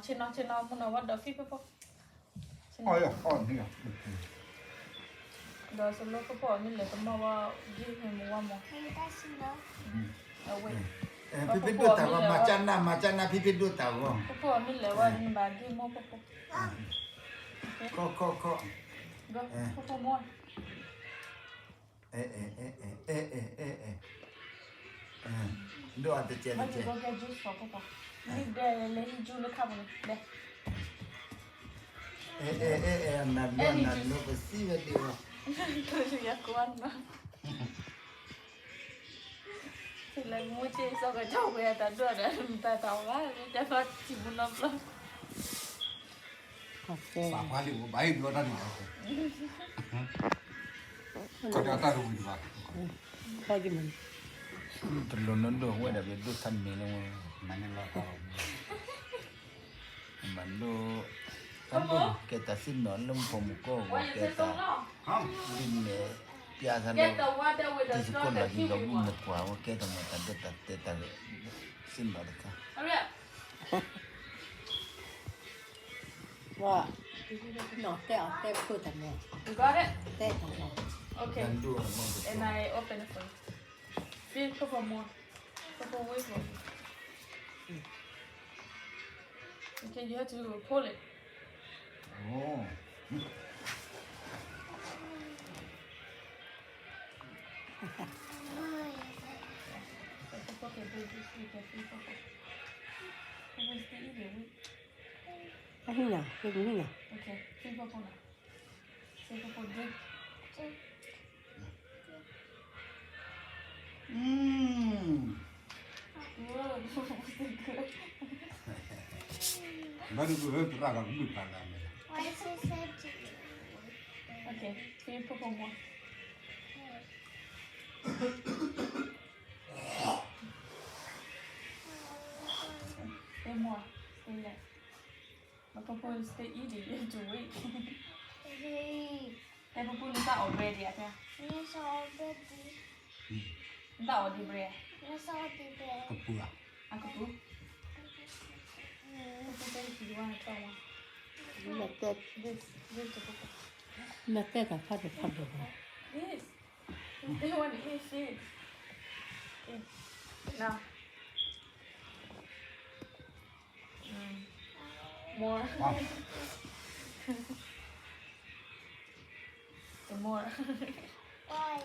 ဆ့ၣ်နီၤ ဆ့ၣ်နီၤ မုၢ်နီၤဝဲဒီးဖံဖဲဖိ, ဒီးစလိဖိဖိအမ့ၢ်လဲၤတမီၢ်ဝဲ ဒ်ဟဲမုၢ်ဝါမီၤ, အဝဲ, ဖံဖဲဒိၣ်တၢ်ဂီၤ မၤကၢ်နၢ် မၤကၢ်နၢ် ဖံဖဲဒိၣ်တၢ်ဂီၤ, ဖိဖိအမ့ၢ်လဲၤဝဲန့ၣ် နဘၣ်ဒ်မိၢ်ဖိဖိ, ခီခီခီ, ဖိဖိမိၢ် အဲ အဲ အဲ အဲ အဲ အဲ အဲ အဲ အဲ ဒိၣ်အတကဲးတကဲး, အဲ အဲ အဲ အဲ နၤဒိၣ်နၤဒိၣ်ပစံးဝဲဒ်အံၤ, လၢမူက့စီကီၢ်ကၠီဝဲတၢ်ဒိၣ်ဒီး တၢ်တၢ်ဝါ တၢ်ဖးထံမူနီတဘျီ စးဖါလံ ဘၣ်ဟ့ၣ်ဒုးအီၣ်တၢ်ဒုး, ကီၢ်ဒုးအတၢ်တဝံၤတဘၣ်, တလိၣ်နဒိၣ်ဝဲဒၣ် ပဒိၣ်ထါမ့ၢ်လၢဝဲ, မၤဒိၣ်, တၢ်ဒိၣ်ကဲတၢ်စံၣ်နီၤလၢမူခိၣ်မူကီၢ်ဝဲကဲတၢ်, ဒ်န့ၣ်, ပျၢ်သးလၢ, တံၤသကိးလီၤဟံၣ်လီၤမူမကွၢ်ဝဲကဲတၢ်မၤတၢ်ဒိၣ်တၢ်တဲာ်တၢ်စံၣ်နီၤတခါ ဝဲ, နီၢ်တဲအီၤတဲခိၣ်တၢ်န့ၣ်, တဲတၢ်လီၤ, and I open it for you. Feel purple more. Purple way for you. Okay, you have to pull it. Oh. Purple can do this, you can feel purple. Purple is the easy way. Ahina, ahina. Okay, feel purple now. Feel purple, drink. Mm. Whoa, so good. Baru gue beragam lupa namanya. Why is it so juicy? Okay, feel purple more. Stay more, stay less. But purple is stay easy, you have to wait. Hey. Hey, purple, nisa already, apa? Nisa already. Nisa already, bre. Nisa already, bre. Kepala. Aku tu. Purple, if you want to try one. This, this is purple. This. They want to eat shit. Okay. Now. Mm. More. Wow. Some more. Why?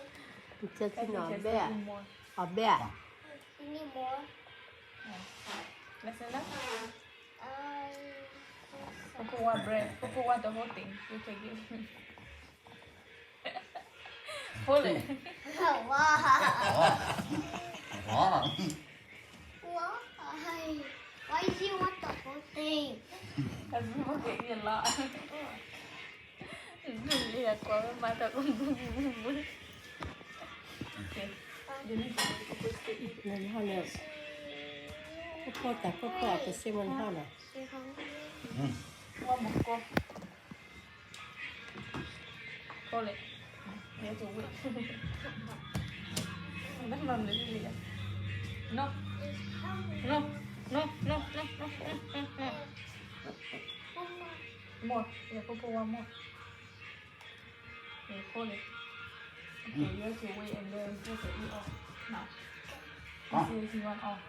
Just, you know, a bit. A bit. You need more? Yeah. That's enough? Um, Coco want bread. Coco want the whole thing. You can give him. Pull it. Why? Why? Why? Why do you want the whole thing? 'Cause people can eat a lot. Yeah, okay. နဟီၣ်လၢ ပှၤတၢ်ပှၤပှၤကစ့မနဟီၣ်လီၤ. ဝါမကီ Pull it. You have to wait. That's not really it. No. No. No, no, no, no, no, no, no. More. Yeah, put, put one more. Okay, pull it. Okay, you have to wait and then put the ear off. Now. Huh? You see if you want off.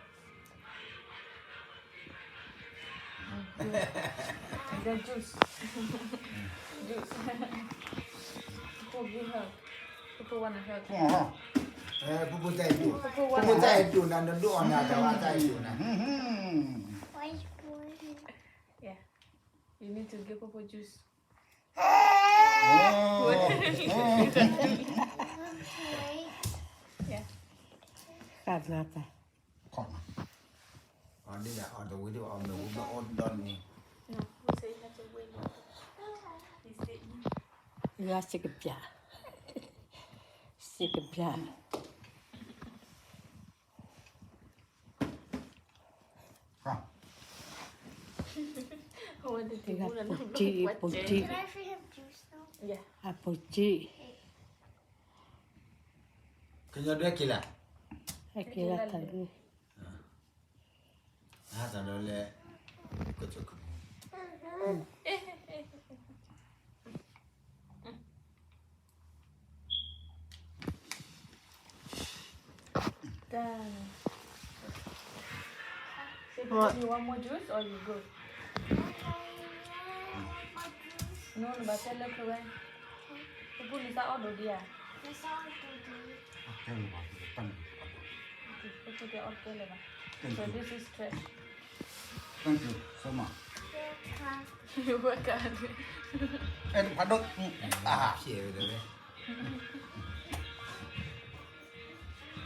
Mm, good. And then juice. Juice. Purple give hug. Purple wanna hug. အဲ ပူပူတၢ်အဲၣ်ဒိၣ်, ပူပူ wanna hug. တၢ်အဲၣ်ဒိၣ်နၤ နဒိၣ်အီၤနၤ တၢ်ဝါတၢ်အဲၣ်ဒိၣ်နၤ. Yeah. You need to give Purple juice. Yeah. ဃၣ်နၤတၢ် ခီၣ်နၤ, အီၤဒ်လဲၣ် အီၤတဝံၤဒ် အီၤမ့ၢ်ဝံၤဘၣ်အီၤဒီနံၤ, ယွၤစကပျၢ်, စကပျၢ်. Can I have juice now? အပူၤတံၢ်, ကညီဒွဲၣ်က့ၤလၢ်, က့ၤလၢ်တၢ်ဒွဲၣ်, ဟးတၢ်ဒီးလဲၣ်, က Done. Say, you want more juice or you good? No, no, but tell her to why. ပပူလံာ်သးအီၣ်ဒိၣ်ဒံးဧါ. အီၣ်ကဲလၢၤဘၣ်, တၢ်န့ၣ်အီၣ်ဒိၣ်. ပပူကဲအီၣ်ကဲလၢၤဘၣ်. So this is trash. Thank you so much. ဝဲကါန့ၣ် အဲၣ်ဖးဒိၣ်, အါ, ဖျဲးဝဲဒီးလဲၣ်,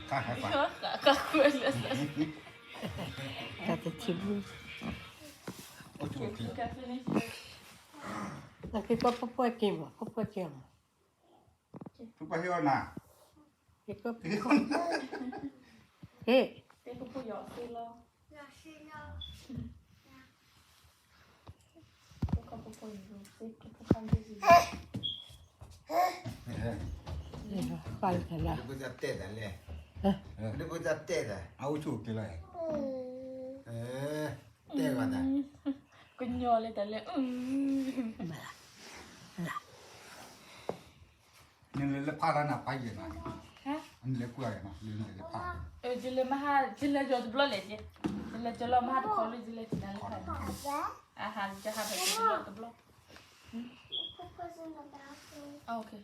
ခါခါခါ, တၢ်တထံၣ်ဘူး, အိၣ်ဆူၣ်အိၣ်ချ့, ကကဲပှဲၤပှဲၤက့ၤမး, ပှဲၤပှဲၤက့ၤမး, ဖုပှဲၤဟ့ၣ်အီၣ်နၤ, ဟ့ၣ်, ဟ့ၣ်, ပှဲၤတၢ်လဲၣ်, အအိၣ်ဆူၣ်အိၣ်ချ့လီၤ, တဲတၢ်လဲၣ်, ကညီလၢတၢ်လဲၣ်, နလဲၤလၢဖးတၢ်နၤဖးယံာ်နၤ, နလဲၤကွၢ်ယံာ်နၤ, နလဲၤလၢဖး, ယလဲၤမဟါ, ယလဲၤကၠီတဘျီလဲၣ်, ယလဲၤကၠီလီၤမဟါတခီလၢယလဲၤတၢ်လၢဖး, အဟးကဟးဖဲတဘျီတဘျီ,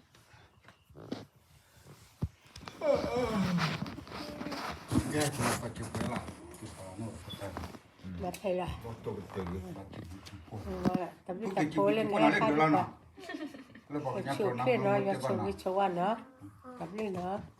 မ့ၢ်ထဲလၢ, တၢ်ဘျုးတၢ်ဖှိၣ်လၢနဟဲဖးဒိၣ်, ဆိၣ်ချ့နီၤ, ယွၤဆိၣ်ဂ့ၤဆိၣ်ဝါနီၤ, တၢ်ဘျုးနီၤ.